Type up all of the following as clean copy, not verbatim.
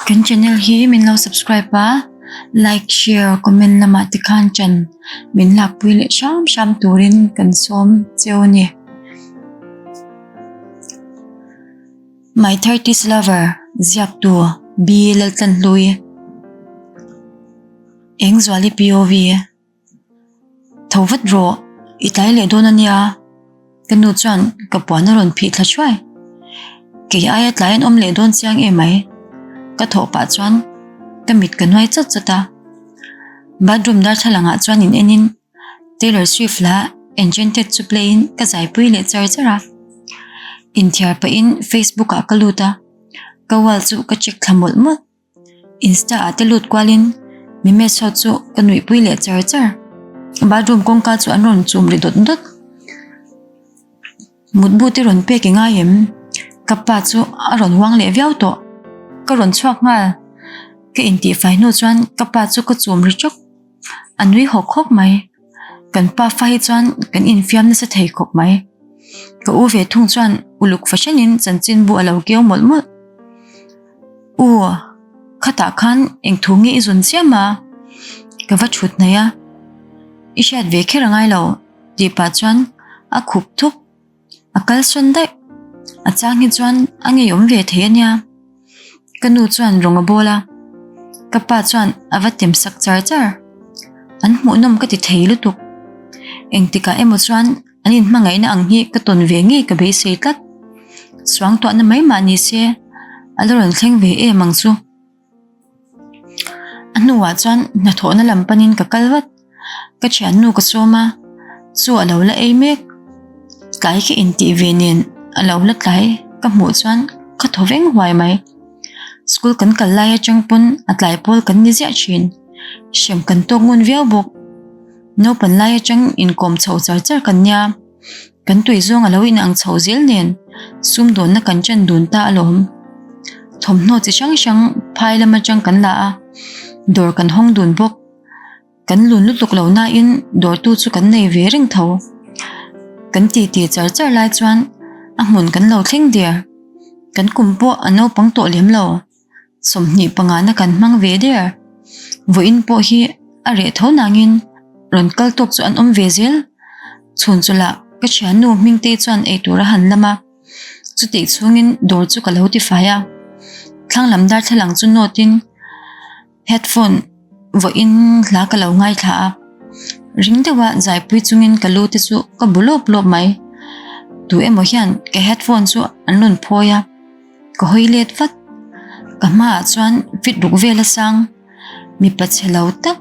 Kan channel hi min lo subscribe a, like, share, comment lamah te khan chan min lakpui leh hram hram turin kan sawm cheu a ni. My Thirties Lover ziaktu B Laltlanhlui Engzuali POV. Tho vat rawh, i tlai leh dawn a nia. Ka nu chuan ka puan a rawn phih thla thuai. Kei aia tlai an awm leh dawn chiang em mai. Ka thawh pah chuan ka mit ka nuai chawt chawt a. Bathroom darthlalang ah chuan in en in Taylor Swift hla Enchanted chu play in ka zaipui leh char char a. Inthiar pah in Facebook ah ka lut a, ka wall chu ka check thla mawlh mawlh. Insta ah te lut kualin Mimes ho chu ka nuihpui leh char char. Bathroom kawngka chu an rawn chum ri dawt dawt. Mutbu te rawn pek i ngai em? Ka pa chu a rawn uang leh viau tawh. Ka rawn chhuak nghal. Ka intihfai hnu chuan ka pa chu ka chum ri chawk. A nui hawk hawk mai. Kan pa fa hi chuan kan infiam nasa thei khawp mai. Ka u ve thung chuan uluk fahranin chanchinbu a lo keu mawlh mawlh. U, khatah khan eng thu nge i zun chiam a? Ka va thut hnaih a, I hriat ve kher a ngai lo tih pah chuan a khup thup, a kal sawn daih. A chang hi chuan a ngeiawm ve thei a nia. Ka nu chuan rawng a bawl a, ka pa chuan a va tem sak char char. An hmuhnawm ka ti thei lutuk. Engtikah emaw chuan An inhmangaihna ang hi ka tawn ve ngei ka beisei tlat. Suangtuahna mai mah ni se, a la rawn thleng ve em ang chu. A hnuah chuan hnathawhna lam panin ka kal vat. Ka thiannu ka sawm a, chu a lo la ei mek. Tlai ka intih ve nen a lo la tlai ka hmuh chuan ka thaw veng huai mai. School kan kal lai atang pawn a tlai pawl kan ni ziah thin. Hrem kan tawk ngun viau bawk. Naupan lai atang inkawm chho char char kan nia, kan tui zawng a lo inang chho zel nen sumdawnna kan chan dun ta alawm. Thawmhnaw chi hrang hrang phai lam atang kan la a, dawr kan hawng dun bawk. Kan lun lutuk lo nain dawrtu chu kan nei ve reng tho. Kan titi char char lai chuan a hmun kan lo thleng der. Kan kum pawh a naupang tawh lem lo. 25 na kan hmang ve der. Vawiin pawh hi a reh tho nangin rawn kal tawk chu an awm ve zel. Chhun chu lah ka thiannu Hmingtei chuan eitur a han lam a, chutih chhungin dawr chu ka lo tifai a. Thlang lam darthlalang chu nawtin Headphone vawiin hla ka lo ngaithla a, ring deuha zaipui chungin ka lu te chu ka bu lawp lawp mai. Tu emaw hian ka headphone chu an rawn phawi a, ka hawi let vat. Ka hmaah chuan fit ruk vel a sang, mipa chhe lo tak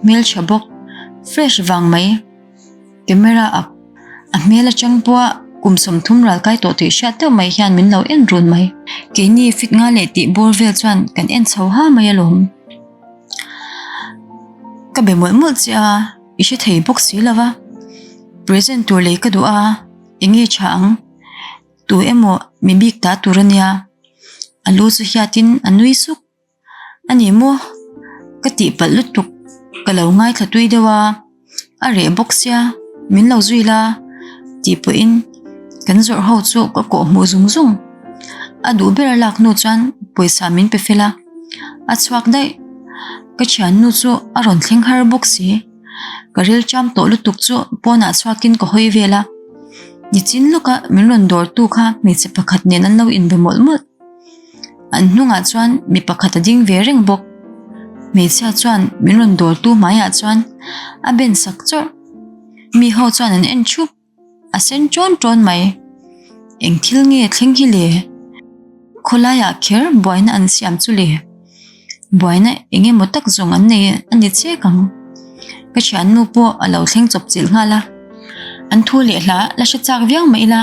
hmeltha bawk fresh vang mai. Camera a a hmel atang pawha kum 30 ral kai tawh tih hriat deuh mai hian min lo en run mai. Keini fit nga leh tih bawr vel chuan kan en chho ha mai alawm. Ka be mawlh mawlh che a, i hre thei bawk si lo va. Present tur lei ka duh a, eng nge tha ang? Tu emaw mi bik ta tur a nia. A lu chu hiatin a nui suk. A ni maw? Ka tihpalh lutuk ka lo ngaithla tui deuh a, a reh bawk sia min lo zui la tih pawhin kan zawrh ho chu ka kawh hmuh zung zung. A duh ber a lak hnu chuan pawisa min pe fel a, a chhuak daih. Ka thiannu chu a rawn thleng har bawk si. Ka ril cham tawh lutuk chu pawnah chhuakin ka hawi vel a, nichin lawka min rawn dawrtu kha hmeichhe pakhat nen an lo inbe mawlh mawlh. An hnungah chuan mi pakhat a ding ve reng bawk. Hmeichhia chuan min rawn dawrtu hmaiah chuan a ben sak chawrh. Mi ho chuan an en thup, a sen ṭawn ṭawn mai. Eng thil nge thleng hi le? Khawlaiah kher buaina an siam chu le? Buaina eng emaw tak zawng an nei a ni chek ang. Ka thiannu pawh a lo thleng chawp chilh nghal a. An thu leh hla la hre chak viau mai ila.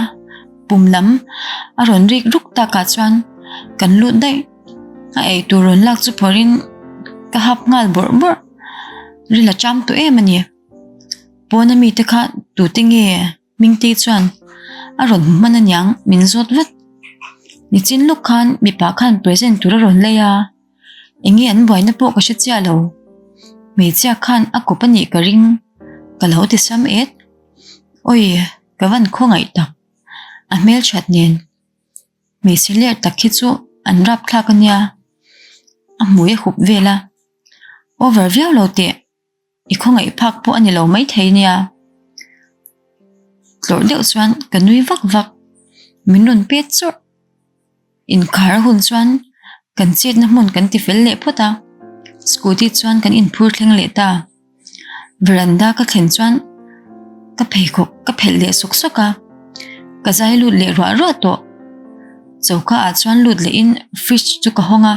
Pum lam a rawn rik ruk takah chuan kan lut daih. A eitur rawn lak chu phawrhin ka hap nghal bawrh bawrh. Ril a cham tawh em a ni. Pawna mite kha tute nge Hmingtei chuan a rawn hmu hman aniang min zawt vat. Nichin lawk khan mipa khan present tur a rawn lei a, eng nge an buaina pawh ka hre chiah lo. Hmeichhia khan a kawp a nih ka ring ka lo ti sam et. Awi! Ka van khawngaih tak, a hmelthat nen hmeichhe ler tak hi chu an rapthlak a nia. a hmui a hup vel a. Over viau lo teh, i khawngaih phak pawh a ni lo maithei nia. Tlawrh deuh chuan ka nui vak vak, min rawn pet chawrh. Inkhar a hun chuan kan chetna hmun kan ti fel leh phawt a, scooty chuan kan inphur thleng leh ta. Veranda ka thlen chuan ka pheikhawk ka phelh leh sawk sawk a, ka zai lut leh ruah ruah tawh. Choka ah chuan lut leh in fridge chu ka hawng a,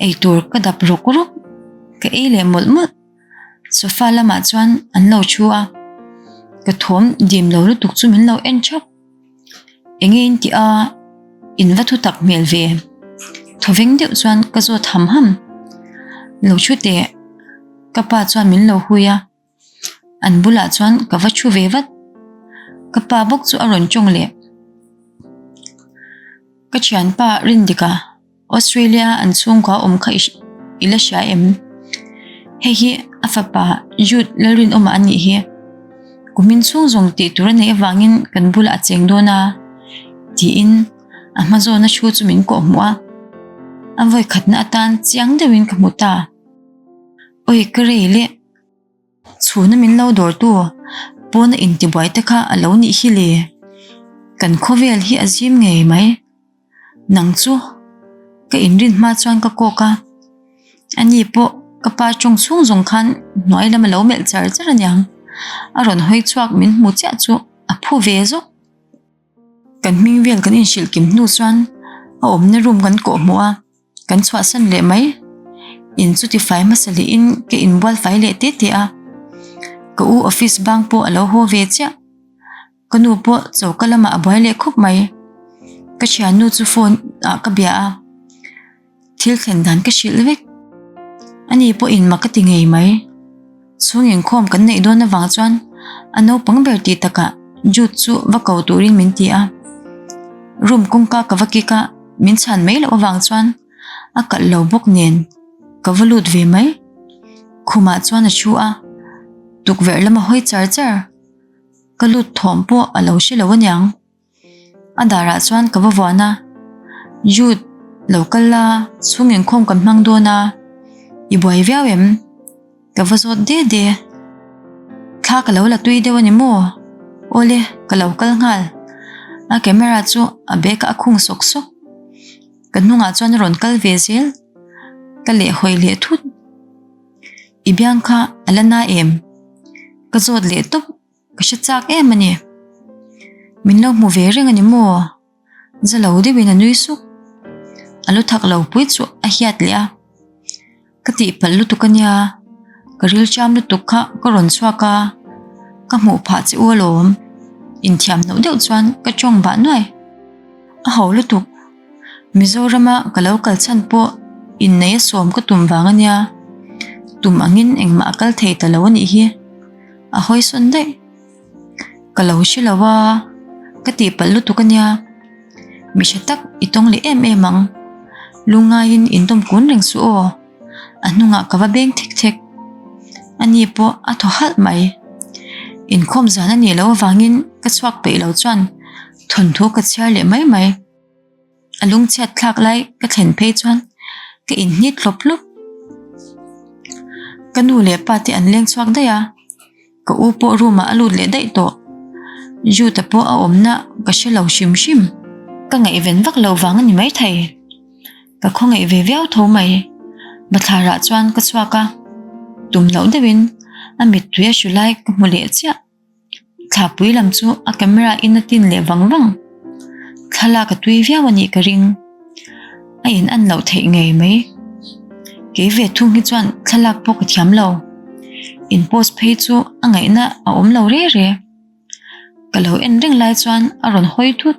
eitur ka dap rawk rawk, ka ei leh mawlh mawlh. Sofa lamah chuan an lo thu a, ka thawm dim lo lutuk chu min lo en thap. Enge in tih a, in va thu tak hmel ve. Thawveng deuh chuan ka zawt ham ham. Lo thu teh, ka pa chuan min lo hui a, an bulah chuan ka va thu ve vat. Ka pa bawk chu a rawn tawng leh. Ka thianpa Rindika. Australia an chhungkua awm kha i la hria em? Hei hi a fapa Jude Lalrinawma a nih hi. Kumin chhung zawng tih tur a neih avangin kan bulah a cheng dawn a, tiin a hma zawna thu chu min kawh hmuh a. A vawi khatna atan chiang deuhin ka hmu ta. Awi ka rei leh. Chhuna min lo dawrtu pawna intibuai te kha a lo nih hi le. Kan khawvel hi a zim ngei mai. Nang chu ka inrin hma chuan ka kawk a, ani pawh ka pa tawng chhung zawng khan hnuai lam a lo melh char char aniang, a rawn hawi chhuak min hmu chiah chu a phu ve zawk. Kan hming vel kan inhrilh kim hnu chuan a awmna room kan kawh hmuh a, kan chhuahsan leh mai. In chu tifai hmasa lehin ka inbual fai leh te te a, ka u office bang pawh a lo haw ve chiah. Ka nu pawh choka lamah a buai leh khawp mai. Ka thiannu chu phone ah ka bia a, thil thlen dan ka hrilh vek. Ani pawhin mak ka ti ngei mai. Chhung inkhawm kan neih dawn avang chuan a naupang ber tih takah Jude chu va ko turin min ti a. Room kawngka ka va kik a, min chhan mai loh avang chuan a kalh lo bawk nen ka va lut ve mai. Khumah chuan a thu a, tukverh lam a hawi char char. Ka lut thawm pawh a lo hre lo aniang. A darah chuan ka va vuan a, Jude, lo kal la, chhung inkhawm kan hmang dawn a, i buai viau em? Ka va zawt de de. Thla ka lo la tui deuh a ni maw? Awle, ka lo kal nghal. A camera chu a bag ah a khung sawk sawk. Ka hnungah chuan a rawn kal ve zel. Ka lehhawi leh thut. I biang kha a la na em? Ka zawt leh tawp, ka hre chak em a ni. Min lo hmu ve reng a ni maw? Za lo deuhin a nui suk. A lu thak lo pui chu a hiat leh a. Ka tihpalh lutuk a nia, ka ril cham lutuk kha ka rawn chhuak a, ka hmuh phah che u alawm. Inthiam loh deuh chuan ka tawng bah nuai. A ho lutuk. Mizorama ka lo kal chhan pawh inneih a sawm ka tum vang a nia, tum angin engmah a kal thei ta lo a nih hi, a hawi sawn daih. Ka lo hre lo a, ka tihpalh lutuk a nia, mi hre tak i tawng leh em em ang, lungaiin in tawm kun reng suh aw, a hnungah ka va beng thek thek. Ani pawh a thaw halh mai. Inkhawm zan a nih loh avangin ka chhuak peih lo chuan thawnthu ka chhiar leh mai mai. A lungchhiat thlak lai ka thlen phei chuan ka inhnit hlawp hlawp. Ka nu leh pa te an leng chhuak daih a, ka u pawh room ah a lut leh daih tawh. Jude-a pawh a awmna ka hre lo hrim hrim. Ka ngaihven vak lo vang a ni maithei. Ka khawngaih ve viau tho mai. Bathlar ah chuan ka chhuak a, tum loh deuhin a mittui a hru lai ka hmu leh chiah. Thlapui lam chu a camera in a tin leh vang vang. Thlalak a tui viau a nih ka ring. A in an loh theih ngei mai. Kei ve thung hi chuan thlalak pawh ka thiam lo. In post phei chu a ngaihna a awm lo re re. Ka lo en reng lai chuan a rawn hawi thut.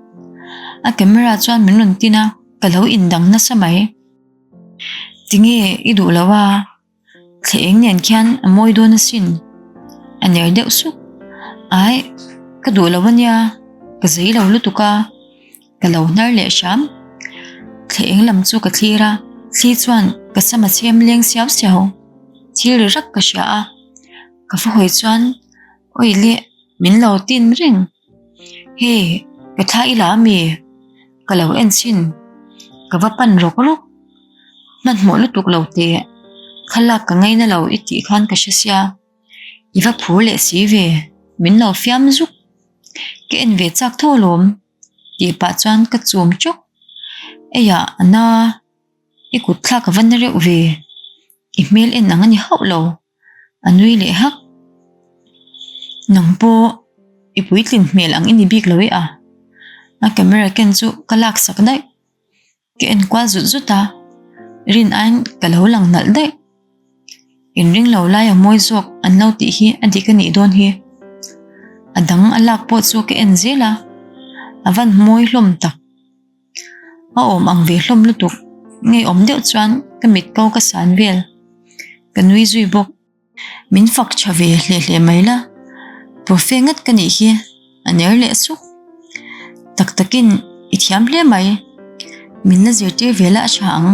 A camera chuan min rawn tin a, ka lo indang nasa mai. Tinge i duh lo a? Thla eng nen khian a mawi dawn asin, a ner deuh suk. Ai, ka duh lo ania, ka zei lo lutuk a, ka lo hnar leh hram. Thla eng lam chu ka thlir a, thli chuan ka sam a chhem leng siau siau. Thil ri rak ka hria a, ka va hawi chuan awi leh min lo tin reng. Hei, ka thla ila ami? Ka lo en chhin, ka va pan rawk rawk. Hmanhmawh lutuk lo teh, thlalak ka ngaina lo i tih khan ka hre sia, i va phur leh si ve, min lo fiam zuk. Ka en ve chak tho alawm tih pah chuan ka chum chawk. Eiah a na, i kut thlak a va na reuh ve, i hmel en ang a ni hauh lo. A nui leh hak. Nang pawh i puitlin hmel ang i ni bik lo e a. A camera ken chu ka lak sak daih. Ka en kual zut zut a, rin aiin ka lo lang nalh daih. Inring lo lai a mawi zawk an lo tih hi a dik a nih dawn hi. A dang a lak pawh chu ka en zel a, a van mawi hlawm tak. A awm ang ve hlawm lutuk, ngeiawm deuh chuan ka mit ko ka san vel. Ka nui zui bawk. Min fak tha ve hle hle mai la, profe ngat ka nih hi a ner leh suk. Tak takin i thiam hle mai, min la zirtir ve la a tha ang,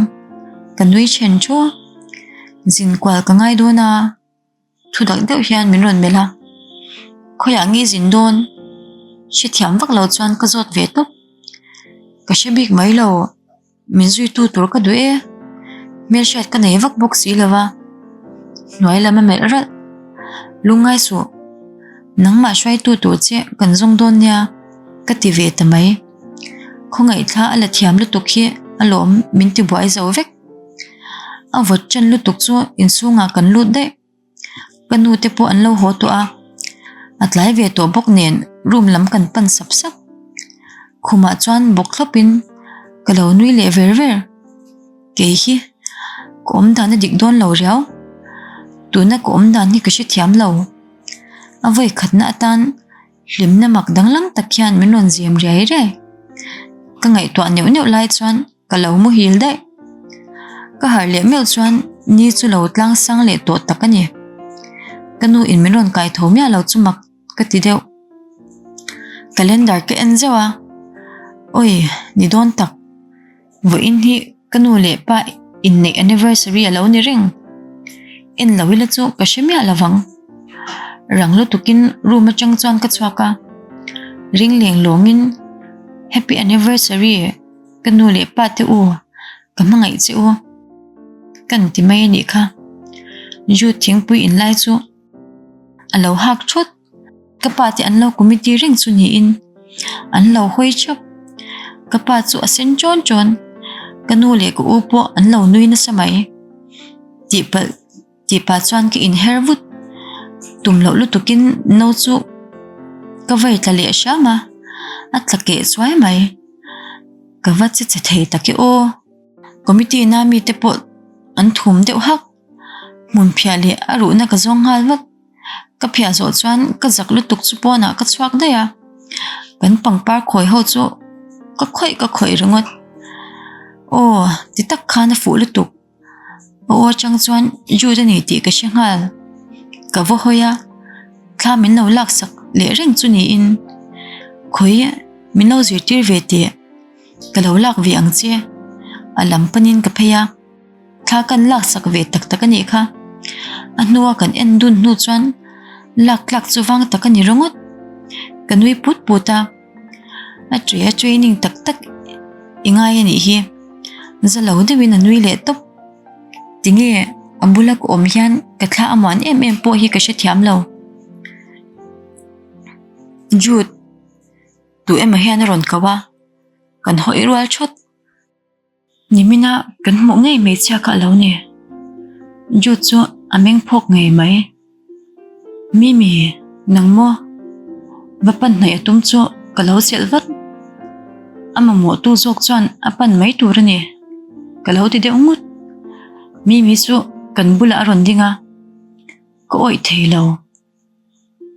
ka nui then thu. Zin kual ka ngai dawn a, thu dak deuh hian min rawn melh a, khawiah nge zin dawn? Hrethiam vak lo chuan ka zawt ve tawp. Ka hre bik mai lo. Min zuitu tur ka duh e, hmelhriat ka nei vak bawk si lova, hnuai lam a melh ralh. Lungngai suh, nangmah hruaitu tur che kan zawng dawn nia ka ti ve ta mai. Khawngaihthla a la thiam lutuk hi a lawm min ti buai zo vek. A vawt ṭan lutuk chu inchhungah kan lut daih. Ka nu te pawh an lo haw tawh a, a tlai ve tawh bawk nen room lam kan pan sap sap. Khumah chuan bawk thlawp in ka lo nui leh ver ver. Kei hi ka awm dan a dik dawn lo riau, tuna ka awm dan hi ka hrethiam lo. A vawi khatna atan hlimna mak danglam tak hian min rawn zem riai riai. Ka ngaihtuah neuh neuh lai chuan. Ka lo muhil daih. Ka harh leh meuh chuan ni chu lo tlang sang leh tawh tak a ni. Ka nu in min rawn kai tho miah lo chu mak ka ti deuh. Calendar ka en zeuh a, Awi, ni dawn tak. Vawiin hi ka nu leh pa inneih anniversary a lo ni reng. En lo ila chu ka hre miah lo vang. Rang lutukin room atang chuan ka chhuak a, ring leng lawngin Happy anniversary. Ka nu leh pa te u, ka hmangaih che u. Kan ti mai a nih kha. Jude thingpui in lai chu a lo hak thawt. Ka pa te an lo committee reng chu niin an lo hawi thap. Ka pa chu a sen chawn chawn. Ka nu leh ka u pawh an lo nui nasa mai. Tihpalh. Tih pah chuan ka inher vut. Tum loh lutukin no chu ka vei tla leh hram a, a tla keh chuai mai. Ka va che che thei tak e aw. Committee na mite pawh an thum deuh hak. Hmun phiah leh a ruhna ka zawng nghal vat. Ka phiah zawh chuan ka zak lutuk chu pawnah ka chhuak daih a, kan pangpar khawi ho chu ka khawih ka khawih ringawt. Aw ti tak khan a fuh lutuk. A aw atang chuan Jude a ni tih ka hre nghal. Ka va hawi a, thla min lo laksak leh reng chu niin khawi min lo zirtir ve teh ka lo lak ve ang che. A lam panin ka phei a, thla kan laksak ve tak tak a nih kha. A hnua kan en dun hnu chuan lak tlak chu vang tak a ni ringawt. Ka nui put put a. A ṭe a training tak tak i ngai a nih hi. Za lo deuhin a nui leh tawp. Tinge a bula ka awm hian ka thla a muan em em pawh hi ka hrethiam lo. Jude, tu emaw hian a rawn ko a, kan hawi rual thawt. Nimina kan hmuh ngei hmeichhia kha a lo ni. Jude chu a meng phawk ngei mai. Mimi, nang maw? Va pan hnaih a tum chu ka lo chelh vat. A mamawhtu zawk chuan a pan mai tur a ni. Ka lo ti deuh ngut. Mimi chu kan bulah a rawn ding a, ka awih thei lo.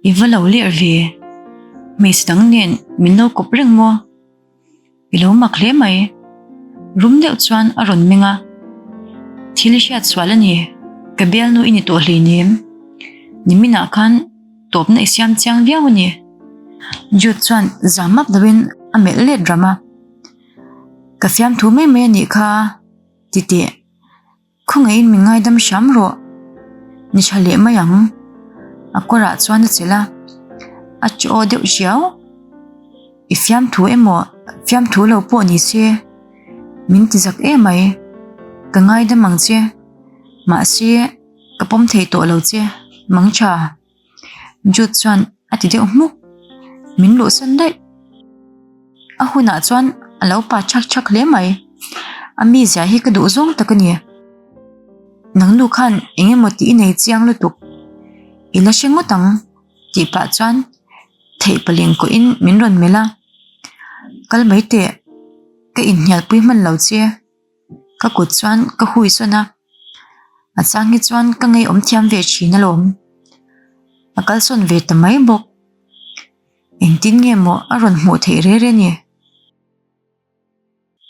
I va lo ler ve, hmeichhe dang nen min lo kawp reng maw? I lo mak hle mai. Rum deuh chuan a rawn meng a, Thil i hriat sual a ni, ka bialnu i ni tawh hleinem. Niminah khan tawpna i siam chiang viau a ni. Jude chuan zam map deuhin a melh let ram a, Ka fiamthu mai mai a nih kha, ti teh. Khawngaihin min ngaidam hram rawh, ni tha leh mai ang. A kawrah chuan a chelh a, a chaw deuh riau. I fiamthu emaw fiamthu lo pawh ni se, min ti zak em mai. Ka ngaidam ang che, mahse ka pawm thei tawh lo che, mangtha. Jude chuan a ti deuh hmuk, min luhsan daih. A hunah chuan a lo pa chhak chhak hle mai, a mizia hi ka duh zawng tak a ni. Nang nu khan eng emaw tih i nei chiang lutuk, i la hre ngawt ang tih pah chuan theih paleng kawhin min rawn melh a, kal mai teh ka inhnialpui hman lo che. Ka kut chuan ka hui sawn a, a chang hi chuan ka ngeiawm thiam ve thin alawm. A kal sawn ve ta mai bawk. Engtin nge maw a rawn hmuh theih reng reng ni?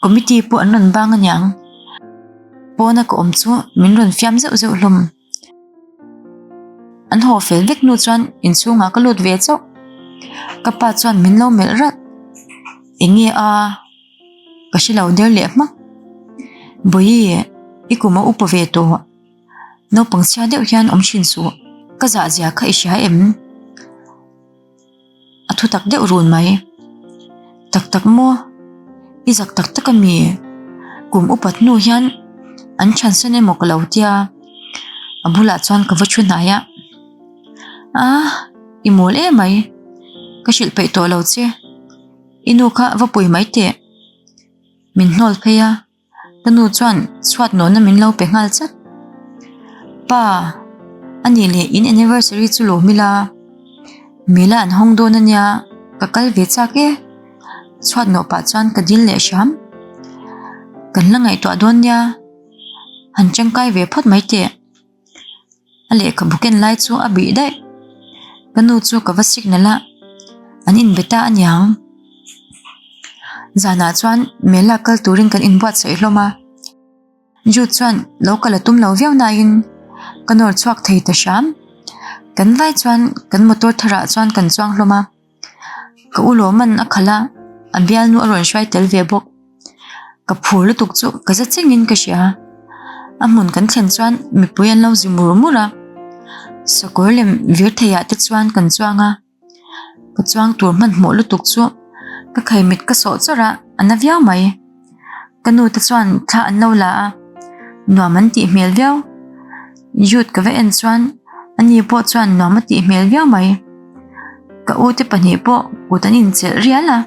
Committee pawh an rawn bang aniang. Pawna ka awm chu min rawn fiam zeuh zeuh hlawm. An haw fel vek hnu chuan inchhungah ka lut ve chauh. Ka pa chuan min lo melh ralh. Eng nge a? Ka hre lo der leh hmak. Bawihi, i kum a upa ve tawh. Naupang chhia deuh hian awm thin suh. Ka zah zia kha i hria em? A thu tak deuh run mai. Tak tak maw? I zak tak tak a mi? Kum upat hnu hian an chhansan emaw ka lo tia. A bulah chuan ka va thu hnai a. Ah, i mawl emai. Ka hrilh peih tawh lo che. I nu kha va pui mai teh. Min hnawl phei a, ka nu chuan chhuat nawhna min lo pe nghal chat. Pa, a nih leh in anniversary chu lawm ila, Mela an hawng dawn ania, ka kal ve chak e. Chhuat nawh pah chuan ka dil leh hram. Kan la ngaihtuah dawn nia, han tangkai ve phawt mai teh. A lehkhabu ken lai chu a bih daih. Ka nu chu ka va signal a, an inbe ta aniang. Zanah chuan Mela kal turin kan inbuatsaih hlawm a. Jude chuan lo kal a tum lo viau nain ka nawr chhuak thei ta hram. Kan vai chuan kan motor tharah chuan kan chuang hlawm a. Ka u lawman a khalh a, a bialnu a rawn hruai tel ve bawk. Ka phur lutuk chu ka za chengin ka hria. A hmun kan thlen chuan mipui an lo zi mur mur a, sakawr lem vir theiah te chuan kan chuang a, ka chuang tur hmanhmawh lutuk chu ka khaimit ka sawh chawrh a, a na viau mai. Ka nu te chuan thla an lo la a, nuam an tih hmel viau. Jude ka va en chuan ani pawh chuan nuam a tih hmel viau mai. Ka u te pahnih pawh kut an inchelh rial a,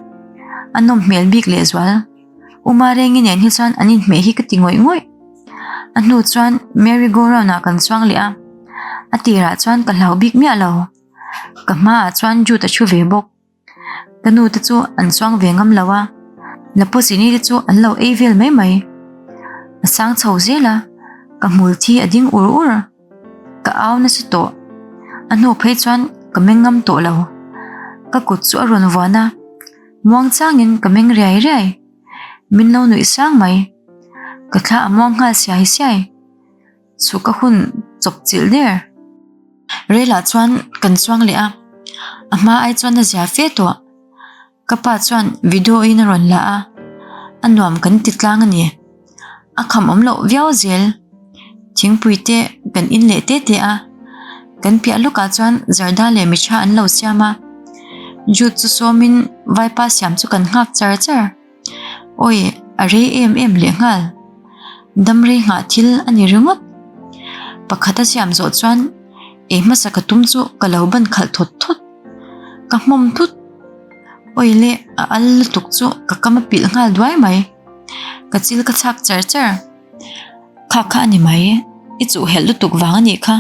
a nawm hmel bik lehzual. U Marengi nen hi chuan an inhmeh hi ka ti ngawih ngawih. A hnu chuan merry go round ah kan chuang leh a, a tirah chuan ka hlau bik miah lo. Ka hmaah chuan Jude a thu ve bawk. Ka nu te chu an chuang ve ngam lo a, Lapuchini te chu an lo ei vel mai mai. A sang chho zel a, ka hmul thi a ding ur ur. Ka au nasa tawh, a hnu phei chuan ka meng ngam tawh lo. Ka kut chu a rawn vuan a, muang changin ka meng riai riai. Min lo nuih sang mai, ka thla a muang nghal siai siai. Chhuk a hun chawp chilh der. Relah chuan kan chuang leh a, a hma ai chuan a zia fe tawh. Ka pa chuan video in a rawn la a, a nuam kan ti tlang a ni. A kham awm loh viau zel. Thingpui te kan in leh te te a, kan piah lawkah chuan zarda leh mitha an lo siam a. Jude chu sawmin vaipa siam chu kan nghak char char. Awi, a rei em em leh nghal. Dam rei nghah thil a ni ringawt. Pakhat a siam zawh chuan ei hmasa ka tum chu ka lo ban khalh thawt thawt. Ka hmawm thut. Awi le, a al lutuk chu ka kam a pilh nghal duai mai. Ka chil ka chhak char char. Kha kha a ni mai, i chuhhelh lutuk vang a nih kha.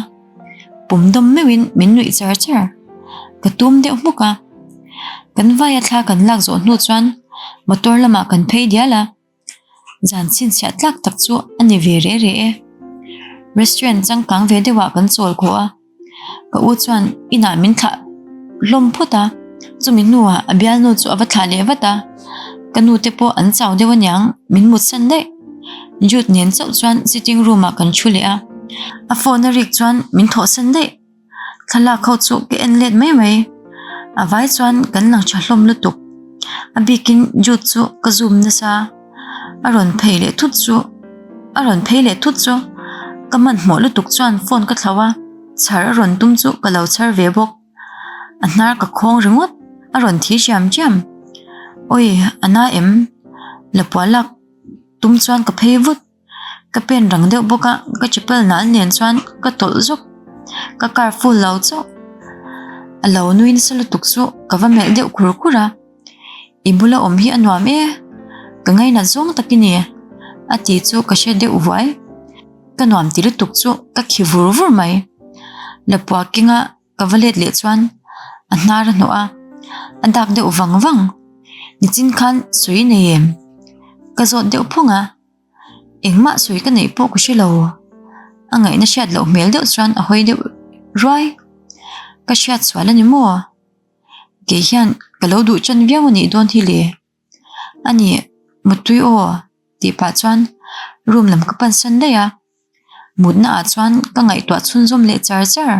Pum dawm meuhin min nuih char char. Ka tum deuh hmuk a. Kan vaia thla kan lak zawh hnu chuan motor lamah kan phei dial a. Zan chhinchhiah tlak tak chu a ni ve reh reh e. Restaurant changkang ve deuhah kan chawl khawh a. Ka u chuan inah min thlah hlawm phawt a. Chumi hnuah a bialnu chu a va thlah leh vat a. Ka nu te pawh an chau deuh aniang min mutsan daih. Jude nen chauh chuan sitting room ah kan thu leh a, a phone a rik chuan min thawhsan daih. Thlalak ho chu ka en let mai mai, a vai chuan kan lang tha hlawm lutuk. A bikin Jude chu ka zoom nasa, a rawn phei leh thut chu a rawn phei leh thut chu ka hmanhmawh lutuk chuan phone ka thlauh a, chhar a rawn tum chu ka lo chhar ve bawk. A hnar ka khawng ringawt, a rawn thi chiam chiam. Awi, a na em? Lapua lak. Tum chuan ka phei vut. Ka pen rang deuh bawk a, ka chapel nal nen chuan ka tawlh zawk. Ka car full lo chauh. A lo nui nasa lutuk chu ka va melh deuh khur khur a. I bula awm hi a nuam e, ka ngainat zawng tak i ni, a ti chu ka hre deuh vuai. Ka nuam ti lutuk chu ka khi vur vur mai. Lapua kenga ka va let leh chuan a hnar a hnawh a, a dak deuh vang vang. Nichin khan sawi nei em? Ka zawt deuh phung a. Engmah sawi ka neih pawh ka hre lo. A ngaihna hriat loh hmel deuh chuan a hawi deuh ruai. Ka hriat sual a ni maw? Kei hian ka lo duh ṭan viau a nih dawn hi le. A ni, Muttui aw tih pah chuan room lam ka pansan daih a. Mutna ah chuan ka ngaihtuah chhunzawm leh char char.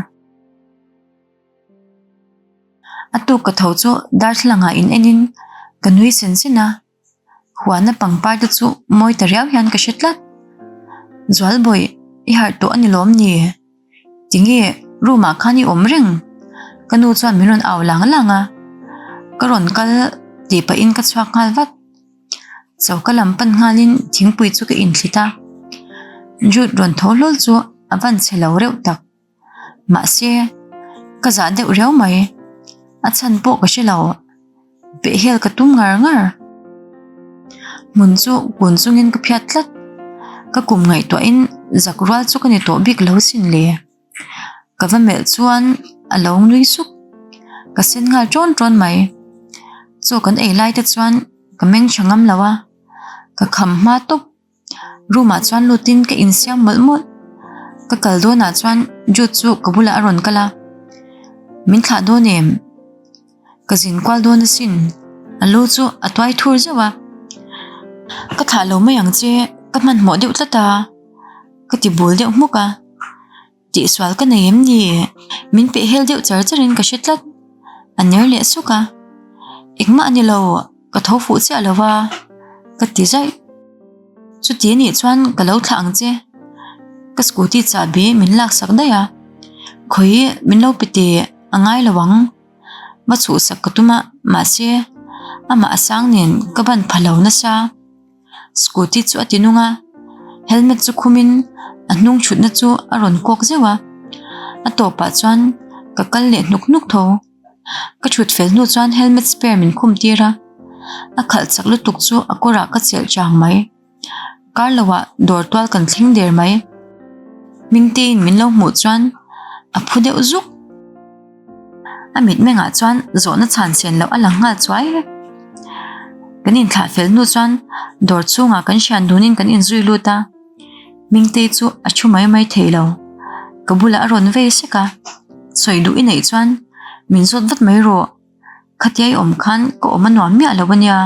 A tuk ka tho chu darthlalang ah in en in ka nui sen sen a. Huana pangpar te chu mawi ta riau hian ka hre tlat. Zualbawi i harh tawh a ni lawm ni? Tinge room ah khan i awm reng? Ka nu chuan min rawn au lang lang a. Ka rawn kal tih pahin ka chhuak nghal vat. Choka lam pan nghalin thingpui chu ka inthlit a. Jude rawn tho hlawl chu a van chhe lo reuh tak. Mahse, ka zah deuh riau mai. A chhan pawh ka hre lo. Pehhel ka tum ngar ngar. Hmun chu kun chungin ka phiat tlat. Ka kum ngaihtuahin zak rual chu ka ni tawh bik lo sin le. Ka va melh chuan a lo nui suk. Ka sen nghal ṭawn ṭawn mai. Chaw kan ei lai te chuan ka meng ṭha ngam lo a, ka kham hma tawp. Room ah chuan lutin ka insiam mawlh mawlh. Ka kal dawnah chuan Jude chu ka bulah a rawn kal a, Min thlah dawn em? Ka zin kual dawn asin. A lu chu a tuai thur zeuh a. Ka thlah lo mai ang che, ka hmanhmawh deuh tlat a, ka ti bul deuh hmuk a. Tihsual ka nei em ni? Min peh hel deuh char charin ka hre tlat. A ner leh suk a. Engmah a ni lo, ka tho fuh chiah lo va, ka ti zaih. Chuti anih chuan ka lo thlah ang che. Ka scooty chahbi min laksak daih a. Khawi min lo pe teh a ngai lo ang. Va chhuhsak ka tum a, mahse amah a sang nen ka ban pha lo nasa. Scooty chu a ti nung a, helmet chu khumin a hnung thutna chu a rawn kawk zeuh a, a tawpah chuan ka kal leh hnuk hnuk tho. Ka thut fel hnu chuan helmet spare min khum tir a, a khalh chak lutuk chu a kawrah ka chelh chang mai. Kar loah dawr tual kan thleng der mai. Hmingtein min lo hmuh chuan a phu deuh zuk. A mitmengah chuan zawhna chhan sen loh a lang nghal chuai. Kan inthlah fel hnu chuan dawr chhungah kan hrian dunin kan inzui lut a, Mingtei chu a thu mai mai thei lo. Ka bulah a rawn vei sek a, sawi duh i neih chuan min zawt vat mai rawh. Khatia i awm khan ka awm a nuam miah lo a nia.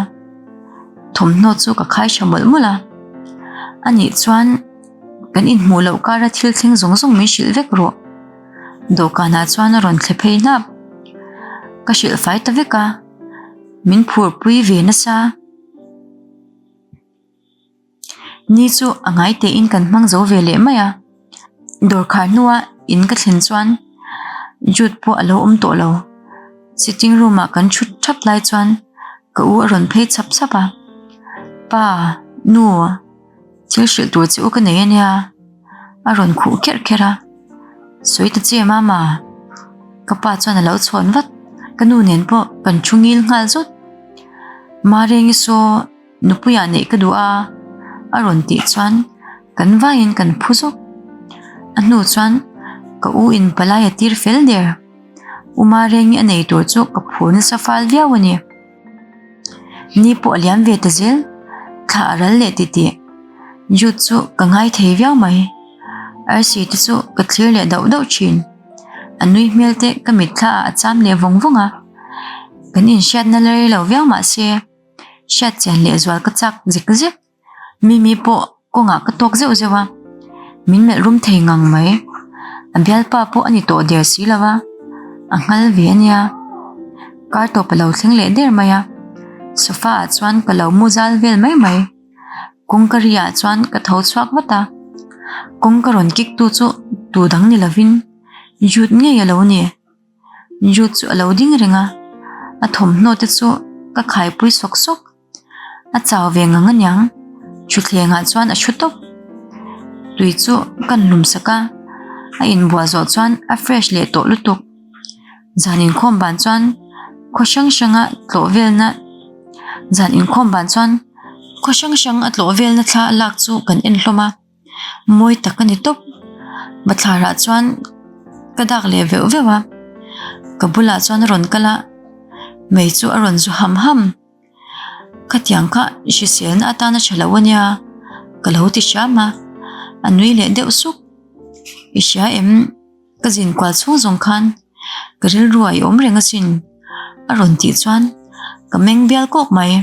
Thawmhnaw chu ka khai tha mawlh mawlh a. Anih chuan kan inhmuh loh kara thil thleng zawng zawng min hrilh vek rawh. Dawhkanah chuan a rawn thle phei hnap. Ka hrilh fai ta vek a, min phurpui ve nasa. Ni chu a ngai tein kan hmang zo ve leh mai a. Dawr khar hnua in ka thlen chuan Jude pawh a lo awm tawh lo. Sitting room ah kan thut thap lai chuan ka u a rawn phei chap chap a. Pa, nu, thil hrilh tur che u ka nei a nia. A rawn khuh kherh kherh a. Sawi ta che mama. Ka pa chuan a lo chhawn vat. Ka nu nen pawh kan thu ngil nghal zawt. Marengi saw. Nupuiah neih ka duh a, a rawn tih chuan kan vaiin kan phu zawk. A hnu chuan ka u in palai a tir fel der. U Marengi a nei tur chu ka phur nasa fal viau a ni. Ni pawh a liam ve ta zel, thla a ral leh titih. Jude chu ka ngai thei viau mai. Arsi te chu ka thlir leh dauh dauh thin. A nui hmel te ka mitthla ah a cham leh vawng vawng a. Kan inhriatna la rei lo viau mahse. Hriat chian leh zual ka chak zek zek. Mimi pawh kawngah ka tawk zeuh zeuh a, min melh rum thei ngang mai. A bialpa pawh a ni tawh der si lo va, a nghal ve a nia. Kar tawp a lo thleng leh der mai a, sofa ah chuan ka lo mu zal vel mai mai. Kawngka ri ah chuan ka tho chhuak vat a, kawngka rawn kik tu chu tu dang ni lovin Jude ngei a lo ni. Jude chu a lo ding reng a, a thawmhnaw te chu ka khaipui sawk sawk. A chau ve ngang aniang, thutthleng ah chuan a thu tawp. Tui chu kan hlum sak a, a inbual zawh chuan a fresh leh tawh lutuk. Zan inkhawm ban chuan khaw hrang hranga tlawh velna zan inkhawm ban chuan khaw hrang hrang a tlawh velna thla lak chu kan en hlawm a. Mawi tak a ni tawp. Bathlarah chuan ka dak leh veuh veuh a, ka bulah chuan a rawn kal a, mei chu a rawn zu ham ham. Khatiang kha hriselna atana tha lo a nia, ka lo ti hram a, a nui leh deuh suk. I hria em? Ka zin kual chhung zawng khan ka rilru a i awm reng asin a rawn tih chuan ka meng bial kawk mai.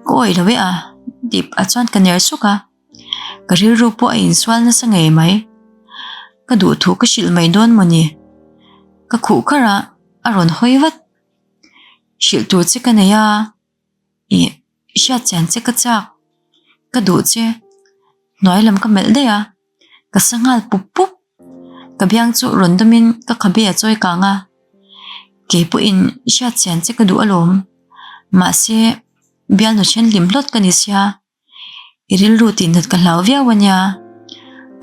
Ka awih lo e a tih ah chuan ka ner suk a, ka rilru pawh a insual nasa ngei mai. Ka duhthu ka hrilh mai dawn mawni? Ka khuh kharh a, a rawn hawi vat. Hrilh tur che ka nei a, ih hriat chian che ka chak, ka duh che, hnuai lam ka melh daih a, ka sa nghal pup pup, ka biang chu rawn dawmin ka khabe a chawi kang a, kei pawhin hriat chian che ka duh alawm, mahse bialnu then hlim hlawt ka ni sia. I rilru tih nat ka hlau viau a nia,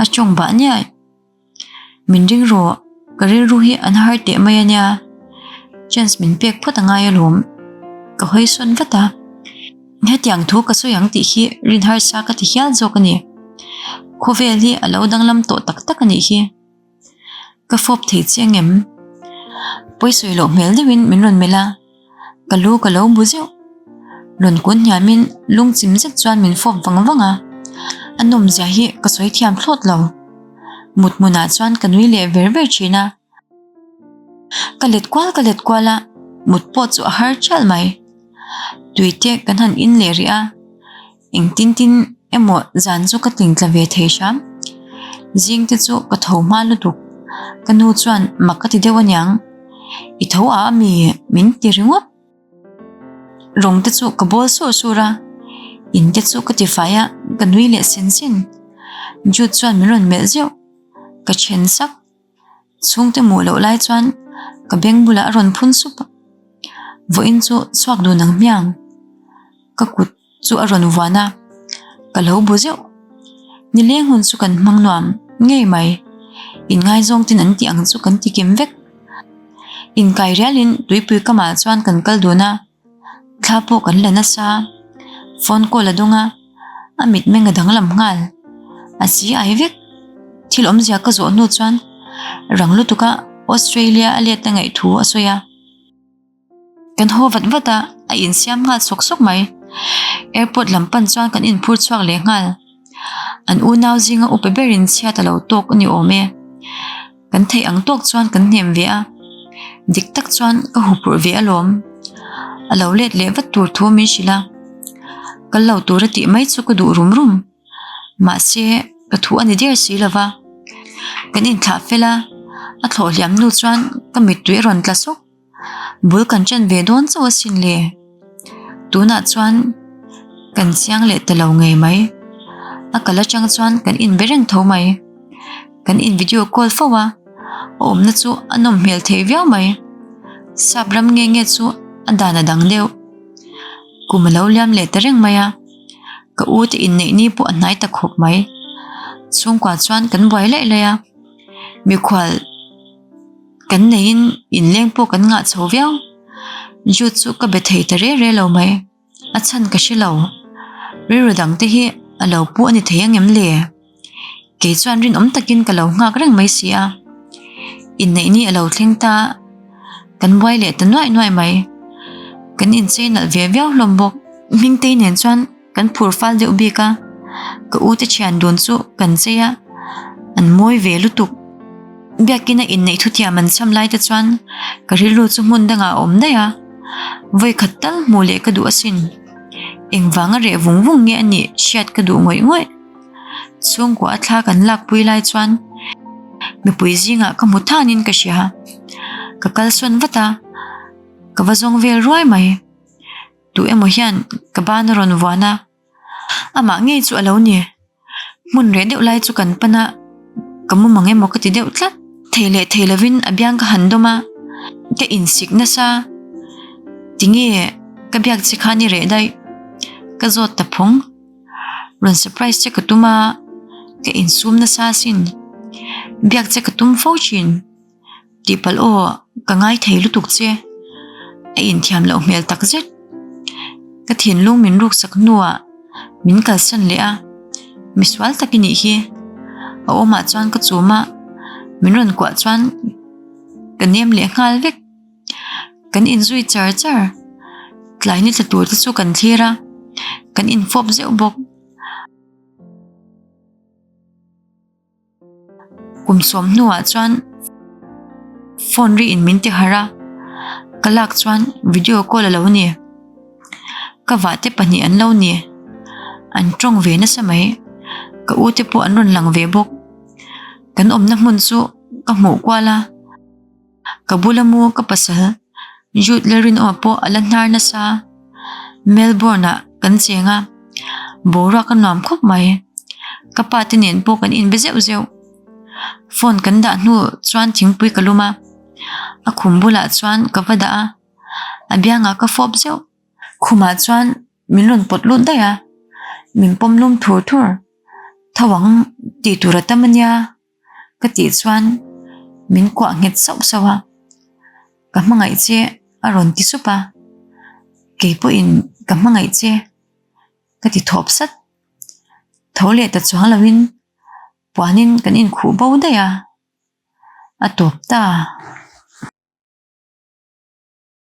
a tawng bah niaih. Min ring rawh, ka rilru hi an har teh mai a nia, chance min pek phawt a ngai alawm, ka hawi sawn vat a. Hetiang thu ka sawi ang tih hi rin harsa ka ti hial zawk a ni. Khawvel hi a lo danglam tawh tak tak a nih hi. Ka fawp thei che ang em? Pawisawi loh hmel deuhin min rawn melh a, ka lu ka lo bu zeuh. Rawn kun hniamin lungchim zet chuan min fawp vang vang a, a nawmzia hi ka sawi thiam thlawt lo. Mut hmunah chuan ka nui leh ver ver thin a. Ka let kual ka let kual a, mut pawh chu a har chial mai. Tui te kan han in leh rih a. Engtin tin emaw zan chu ka tling tla ve thei hram. Zing te chu ka tho hma lutuk. Ka nu chuan mak ka ti deuh aniang. I tho a ami min ti ringawt. Rawng te chu ka bawl sur sur a. In te chu ka ti fai a, ka nui leh sen sen. Jude chuan min rawn melh zeuh. Ka then sak. Chhungte hmuh loh lai chuan ka beng bulah a rawn phun sup a. Vawiin chu chhuak dun ang hmiang. Ka kut chu a rawn vuan a, ka lo bu zeuh. Nileng hun chu kan hmang nuam ngei mai. Inngaizawng ten an tih ang chu kan ti kim vek. Inkai rialin tuipui kamah chuan kan kal dun a, thla pawh kan la nasa. Phone call a dawng a, a mitmeng a danglam nghal. A si ai vek. Thil awmzia ka zawh hnu chuan rang lutuka Australia a let a ngaih thu a sawi a. Kan haw vat vat a, a insiam nghal sawk sawk mai. Airport lam pan chuan kan inphur chhuak leh nghal. An unau zinga upa berin chhiat a lo tawk a ni awm e. Kan theih ang tawk chuan kan hnem ve a, dik tak chuan ka hupurh ve alawm. A lo let leh vat tur thu min hrilh a, kal lo tura tih mai chu ka duh rum rum. Mahse, ka thu a ni der si lo va. Kan inthlah fel a, a thlawh hliam hnu chuan ka mittui a rawn tla sawk. Bul kan ṭan ve dawn chauh asin le. Tunah chuan kan chiang leh ta lo ngei mai. A kal aṭang chuan kan inbe reng tho mai. Kan in video call fo a, a awmna chu a nawm hmel thei viau mai. Sap ram nge nge chu a dan a dang deuh. Kum a lo liam leh ta reng mai a, ka u te inneih ni pawh a hnai ta khawp mai. Chhungkua chuan kan buai laih laih a, mikhual. Kan neiin inleng pawh kan ngah chho viau. Jude chu ka be thei ta re re lo mai. A chhan ka hre lo. Rilru dang te hi a lo pu a ni thei ang em le? Kei chuan rinawm takin ka lo nghak reng mai si a. Inneih ni a lo thleng ta. Kan buai leh ta nuaih nuaih mai. Kan inchei nalh ve viau hlawm bawk. Hmingtei nen chuan Kan phur fal deuh bik a, ka u te thian dun chu kan chei a, an mawi ve lutuk. Biakina inneih thutiam an cham lai te chuan ka rilru chu hmun dangah a awm daih a, vawi khat tal hmuh leh ka duh asin. Engvanga reh vung vung nge a nih hriat ka duh ngawih ngawih. Chhungkua a thla kan lakpui lai chuan mipui zingah ka hmu thanin ka hria. Ka kalsawn vat a, ka va zawng vel ruai mai. Tu emaw hian ka ban a rawn vuan a, amah ngei chu a lo ni. Hmun reh deuh lai chu kan pan a, ka mu mang emaw ka ti deuh tlat. Thei leh thei lovin a biang ka han dawm a, ka insik nasa. Tinge ka biak che khan i reh daih? Ka zawt ta phawng. Rawn surprise che ka tum a. Ka insum nasa asin. Biak che ka tum fo thin. Tihpalh aw, ka ngai thei lutuk che. A inthiam loh hmel tak zet. Ka thinlung min ruksak hnuah min kalsan leh a, misual tak i nih hi. A awmah chuan ka chum a, min rawn kuah chuan ka nem leh nghal vek. Kan inzui char char. Tlai ni tla tur te chu kan thlir a, kan infawp zeuh bawk. Kum sawm hnuah chuan phone ri in min ti harh a, ka lak chuan video call a lo ni. Ka vahte pahnih an lo ni. An tawng ve nasa mai. Ka u te pawh an rawn lang ve bawk. Kan awmna hmun chu ka hmuh kual a. Ka bula mu ka pasal Jude Lalrinawma pawh a la hnar nasa. Melbourne ah kan cheng a, boruak a nuam khawp mai. Ka pa te nen pawh kan inbe zeuh zeuh. Phone kan dah hnu chuan thingpui ka lum a, a khum bulah chuan ka va dah a, a biangah ka fawp zeuh. Khumah chuan min rawn pawt lut daih a, min pawm lum thur thur. Tho ang tih tur a tam a nia. Ka tih chuan min kuah nghet sauh sauh a, ka hmangaih che a rawn ti sup a, kei pawhin ka hmangaih che ka ti thawp sat. Tho leh ta chuang loin puanin kan inkhuh bo daih a, a tawp ta.